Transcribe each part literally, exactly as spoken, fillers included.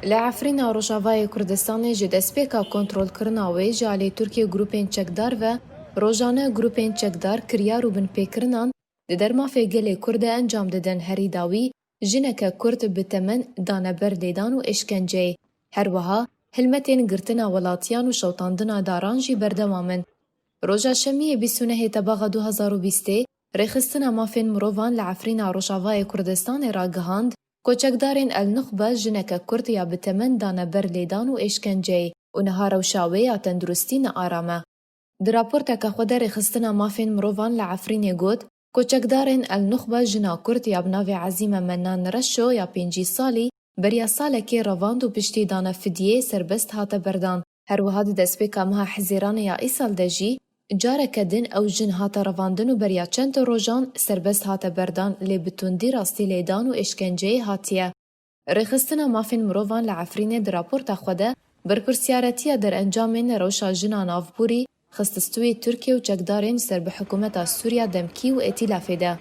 Li Efrîna Rojavayê Kurdistanê ji destpêka kontrolkirina wê ji alî Tirkiyê grûpên çekdar ve rojane grûpên çekdar kiryar û binpêkirinan di dermafê gelê Kurd de encam didin. Herî dawî jineke Kurd bi temen dane ber lêdan û êşkenceyê. Her wiha hilmetên girtina welatiyan û şewtandina daran jî berdewam in. Roja Şemiyê bîst û nehê Tebaxa du hezar û bîstê Rêxistina Mafên Mirovan li Efrîna Rojavayê Kurdistanê ragihand ku çekdarên El Nuxbe jineke Kurd ya bi temen dane ber lêdan û êşkenceyê û niha rewşa wê ya tenduristî ne aram e. Di raporteke xwe de Rêxistina Mafên Mirovan li Efrînê got ku çekdarên El Nuxbe jina Kurd ya bi navê Ezîme Mennan Reşo ya pêncî salî beriya salekê revand û piştî dana fidyeyê serbest hate berdan. Her wiha di destpêka meha Hizêranê ya îsal de jî careke din ew jin hate revandin û beriya çend rojan serbest hate berdan, lê bi tundî rastî lêdan û êşkenceyê hatiye. Rêxistina Mafên Mirovan li Efrînê di raporta xwe de berpirsyaretiya derencamên rewşa jina navborî xiste stûyê Tirkiye û çekdarên ser bi hikûmeta Sûriya demkî û îtîlafê de.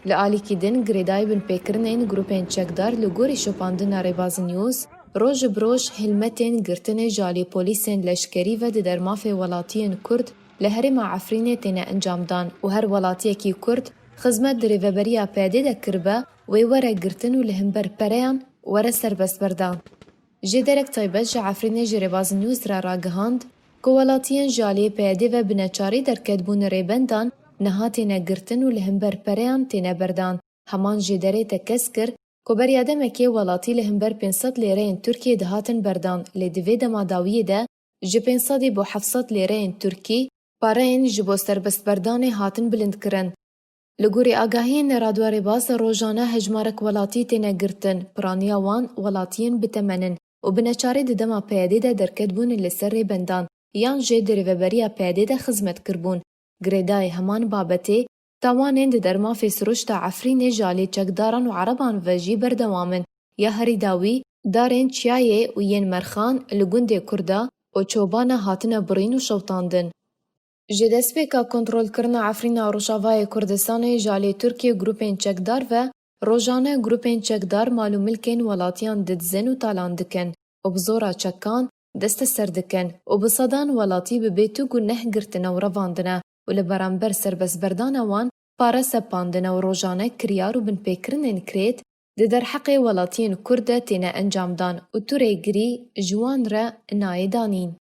Li alîkî din girêdayî binpêkirinên grûpên çekdar li gorî şopandina Rêbaz News, roj bi roj hilmetên girtinê ji alî polîsên leşkerî ve di dermafê welatiyên Kurd li herêma Efrînê têne encamdan û her welatiyekî Kurd xizmet di rêveberiya P Y D'ê de kiribe, wê were girtin û li hember pereyan were serbestberdan. Jêderek taybet ji Efrînê ji Rêbaz News re ragihand ku welatiyên ji aliyê P Y D'ê ve bi neçarî derketbûn rêbendan niha têne girtin û li hember pereyan têne berdan. Heman jêderê tekez kir ku beriya demekê welatî li hember pênc sed lêreyên Tirkiyê dihatin berdan, lê di vê dema dawiyê de ji pênc sedî bo heft sed lêreyên Tirkî pareyên ji bo serbestberdanê hatin bilindkirin. Li gorî agahiyên Radyo Rêbaz, rojane hejmarek welatî têne girtin, piraniya wan welatiyên bi temen in û bi neçarî di dema P Y D'ê de derketbûn li ser rêbendan yan jî di rêveberiya P Y D'ê de xizmet kiribûn. Girêdayî heman babetê, tawanên di dermafê siruşta Efrînê ji alî çekdaran û ereban ve jî berdewam in. Ya herî dawî, darên çiyayê û yên merxan li gundê Kurda û çobana hatine birîn û şewtandin. Ji destpêka kontrolkirina Efrîna Rojavayê Kurdistanê ji alî Tirkiyê grûpên çekdar ve rojane grûpên çekdar mal û milkên welatiyan didizin û talan dikin û bi zora çekan desteser dikin û bi sedan welatî bi bêtûk û neh girtine û revandine û li beramber serbestberdana wan pare sepandine û rojane kiryar û binpêkirinên kirêt di derheqê welatiyên Kurd de têne encamdan û tu rêgirî ji wan re nayê danîn.